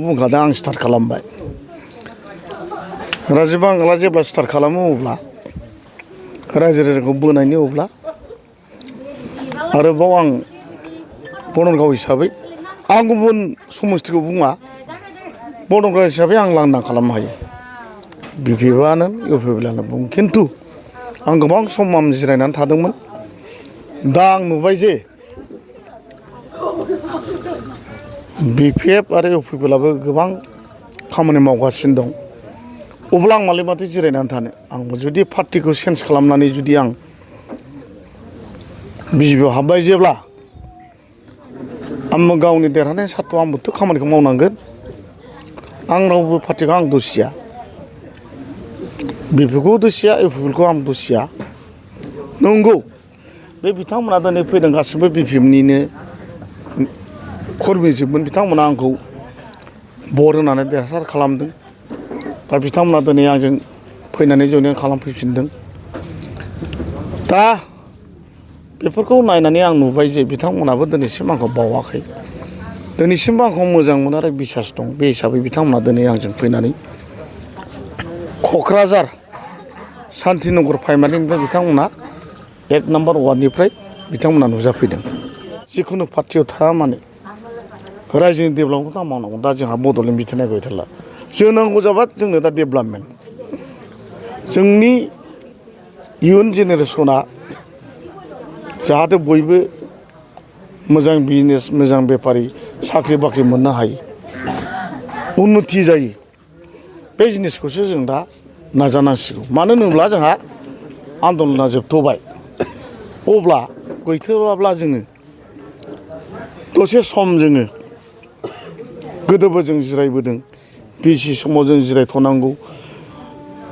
बुंखादों आं स्टार्ट खालामबाय राजीब बांगाला जेब्ला स्टार्ट खालामो अब्ला रायजो राजाखौ बोनायनि अब्ला आरोबाव आं बनरगाव हिसाबै आं गुबुन समस्थिखौ बुङा बनरगाव हिसाबै आं लांदां खालामनो हायो बिपिएफआनो इउपिपिएलआनो बुं खिन्थु आं गोबां सम आं जिरायनानै थादोंमोन दा आं नुबाय जे बिपिएफ आरो इउपिपिएलआबो गोबां खामानि मावगासिनो दं अब्ला आं मालाय माथो जिरायनानै थानो आंबो जुदि पार्टिखौ चेन्ज खालामनानै जुदि आं बिजेपिआव हाबबाय जेब्ला आंबो गावनि देरहानाय सार्थ आंबोथ' खामानिखौ मावनांगोन आं रावबो पार्टिखौ आं दुसिया बिपिएफखौ दुसिया इउपिपिएलखौ आं दुसिया नंगौ बे बिथांमोना दिनै फैदों गासिबो बिपिएफनिनो कर्मिजोबमोन बिथांमोना आंखौ भट होनानै देरहासार खालामदों दा बिथांमोना दिनै आंजों फैनानै जयनिं खालामफैफिनदों दा बेफोरखौ नायनानै आं नुबाय जे बिथांमोनाबो दिनैसिम आंखौ बावाखै दिनैसिमबो आंखौ मोजां मोनो आरो बिसास दं बे हिसाबै बिथांमोना दिनै आंजों फैनानै क'क्राझार शान्तिनगर प्राइमारिनिफ्राय बिथांमोना 1 नाम्बार वार्डनिफ्राय बिथांमोना नुजाफैदों जिखुनु पार्टियाव थाया मानो रायजोनि डेभेलपमेन्टखौ आं मावनांगौ दा जोंहा बड'लेण्ड बिथोन नायबाय थाला जों नांगौ जाबा जोंनो दा डेभेलपमेन्ट जोंनि इयुन जेनेरेसना जाहाथे बयबो मोजां बिजनेस मोजां बेफारि साख्रि बाख्रि मोननो हायो उन्नति जायो बे जिनिसखौसो जों दा नाजानांसिगौ मानो होनोब्ला जोंहा आन्दलना जोबथ'बाय अब्ला गैथ'वाब्ला जोङो दसे सम जोङो गोदोबो जों जिरायबोदों बिसि समाव जों जिरायथ'नांगौ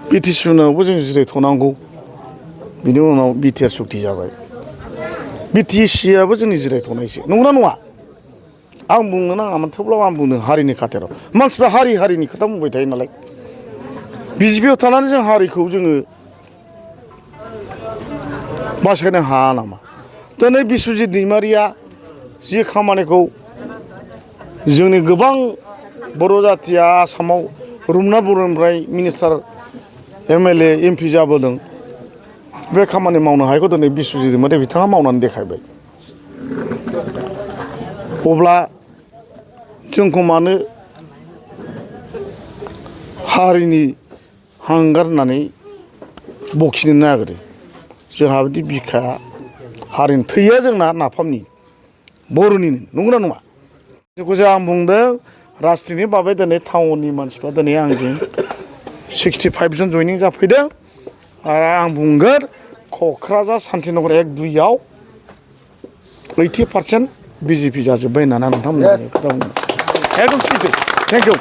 बिटिसि उनावबो जों जिरायथ'नांगौ बिनि उनाव बिटिआर सुक्ति जाबाय बिटिसिआबो जोंनि जिरायथ'नायसो नंगौना नङा आं बुंनो नाङामोन थेवब्लाबो आं बुंनो हारिनि खाथिराव मानसिफ्रा हारिनि खोथा बुंबाय थायो नालाय बिजेपिआव थानानै जों हारिखौ जोङो बासायनो हाया नामा दिनै बिस्वजित दैमारिया जि खामानिखौ जोंनि गोबां बर' जाथिया आसामाव रुपनाथ ब्रह्मनिफ्राय मिनिस्टार एमएलए एमपि जाबोदों बे खामानि मावनो हायैखौ दिनै बिस्वजित दैमारि बिथाङा मावनानै देखायबाय अब्ला जोंखौ मानो हारिनि हांगार होननानै बखिनो नागिरो जोंहा बिदि बिखाया हारिनि थैया जोंना नाफामनि बर'निनो नंगौना नङा जेखौसो आं बुंदों राजनितिनि बागै दिनै टाउननि मानसिफ्रा दिनै आंजों 65 जन जयनिं जाफैदों आरो आं बुंगोन क'क्राझार शान्तिनगर 1-2आव 80% बिजेपि जाजोब्बाय होननानै आं नोंथांमोननो खोथा बुंदों एकदम सैथो थेंक इउ